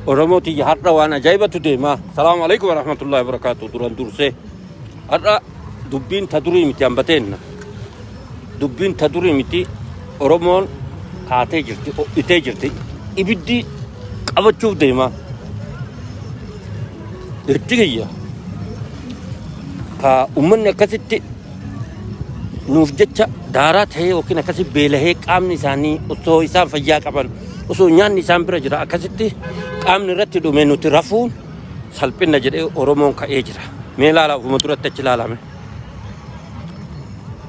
Oromoo tiyya har'a waan ajaa'ibatu deema. Salaamu alaikum warahmatullahi wabarakatuh. Duran dursee har'a dubbiin ta durii miti hambateenna. Dubbiin ta durii miti Oromoon kaatee jirti, ho'itee jirti. Ibiddi qabachuuf deema. Irti kiyya ka uummanni akkasitti nuuf jecha daaraa ta'ee yookiin akkasi beelahee qaamni isaanii osoo isaan fayyaa qaban osoo nyaanni isaan bira jira akkasitti qaamni irratti dhume nuti rafuun salphina jedhee Oromoon ka'ee jira. Mee laala ofuma duratti achi laalame.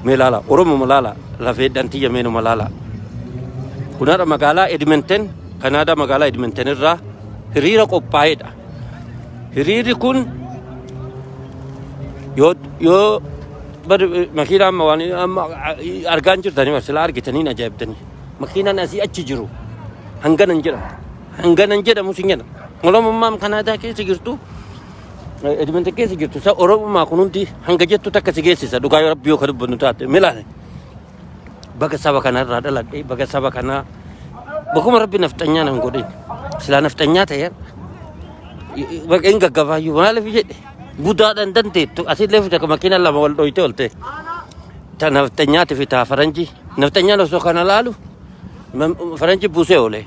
Mee laala Oromuma laala lafeedhaan tiyya meenuma laala. Kun har'a magaalaa Edmonton Kanaadaa magaalaa Edmonton irraa hiriira qophaa'edha. Hiriirri kun yoo yoo bari makiinaa amma waan amma argaa hin jirtanii bar silaa argitanii hin ajaa'ibtanii. Makiinaan asii achi jiru hangana hin jedhamu. Hangana hin jedhamu sin jedha. Oromummaan Kanaadaa keessa jirtu Edmonton keessa jirtu isa Oromummaa kun hundi hanga jettu takka si geessisa dhugaa yoo rabbi yoo ka dubbannu taate milaale. Baga saba kanarraa dhaladhe baga saba kanaa bakuma rabbi nafxanyaa nan godhin silaa nafxanyaa ta'e baga hin gaggabaayyuu maaliif jedhe budaadhaan dandeettu asillee fita makiina lama wal dhoyte olte ta nafxanyaati fi ta faranjii nafxanyaan osoo kana laalu faranjii buusee oole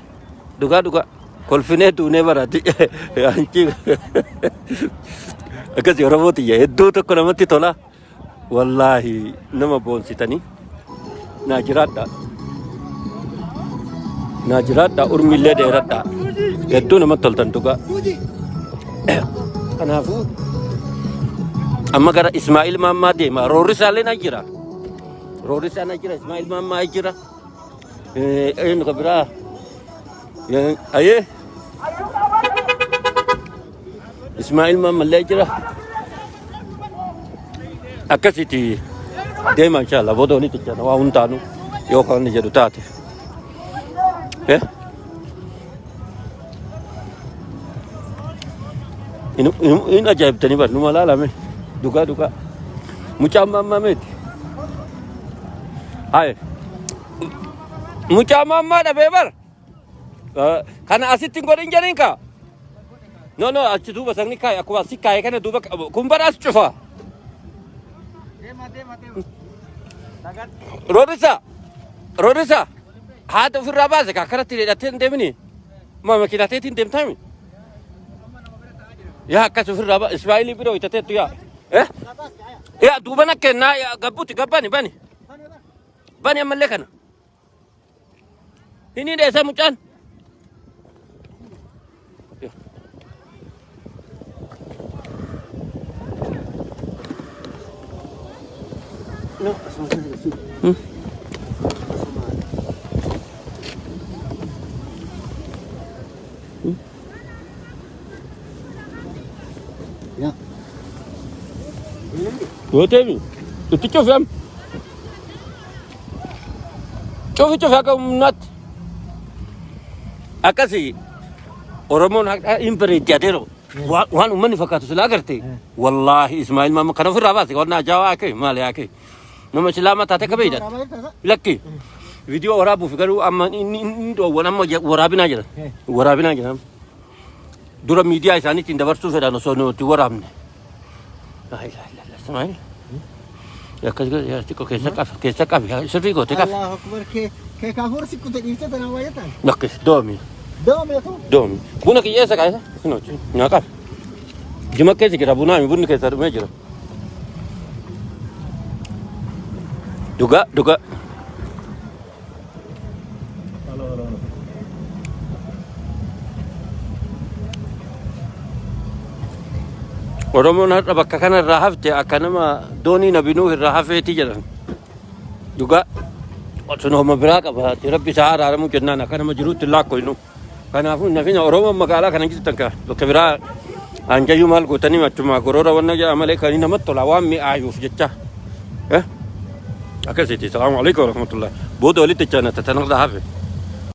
dhugaa dhugaa kolfinee duunee barati anchi akkasii oromoo tiyya hedduu tokko namatti tola. Wallaahi nama boonsitanii naa jiraadha. Naa jiraadha urmiillee dheeradha. Hedduu namatti toltan dhugaa. Kanaafuu amma gara Ismaa'il Maammaa deema. Roorrisaallee na jira. Roorrisaan na jira. Ismaa'il Maammaa jira. Eenyu ka biraa? Ayee. Ismaa'il Maammallee jira. Akkasitti deema inshallah booda walitti jira waa hundaanuu yoo kan inni jedhu taate. Eh? In ajaa'ibtanii bar numa laalame dhugaa dhugaa mucaan maammaa meeti. Haye mucaa maammaa dhabee bar. Kana asitti hin godhin jedhin kaa. No no achi duuba sanni kaaye akkuma asi kaaye kana duuba qabu. Kun bara as cufa. Deema deema deema. Dagat. Roorrisa roorrisa haata ofirraa baase kaa akkanatti hidhattee hin deemini. Ma makiinaa teetiin deemtaami. Yaa akkas ofirraa baase Ismaa'ilii bira hojjateettu yaa. Eh? Yaa duuba nakkennaa yaa gabbuuti gabbani bani. Bani ammallee kana. Hin hidheessa mucaan. No, asuma sana si. Asuma. Ya. Gooteemi. Itti cufi amma. Cufi cufi akka humnaatti. Akkasi Oromoon haqa hin bareeddi adeero. Waan uummanni fakkaatu silaa agarte. Wallaahi Ismaa'il Maamma kan ofirraa baase waan ajaa'aa akee maali akee. Nama islaamaa taate akka beeydan. Lakki. Viidiyoo waraabuuf garuu amma inni inni dhoowwan amma waraabinaa jiran. Waraabinaa jiran. Dura miidiyaa isaaniitiin dabarsuu fedhan osoo nuti waraabne. Laa ilaaha illallah Ismaa'il. Akkas godhe yaa xiqqoo keessa qabi keessa qabi sirrii goote qabi. Allahu akbar kee kee kaafuur si kute dhiiftee tanaan waa jettaan. Lakki doomi Doome tu. doomi. Buna kiyya eessa kaa'e? Kunooti naa qabi. Jima keessa jira bunaa bunni keessa dhumee jira. Dhugaa dhugaa. Oromoon har'a bakka kana irraa hafte akka nama doonii Nabi Nuuh irraa hafeeti jedhan. Dhugaa sun homa biraa qaba. Rabbi isaa araaramuu jennaan akka nama jiruutti hin laakkoynu. Kanaafuu nafina Oromoon magaalaa kana jirtan ka bakka biraa anjayyuu maal gootanii achuma gorora wanna jedha malee kan namatti tola waan mi'aayuuf jecha. Eh? Akkasiiti. Salaamu alaikum warahmatullah. Booda walitti jecha na tatanarraa hafe.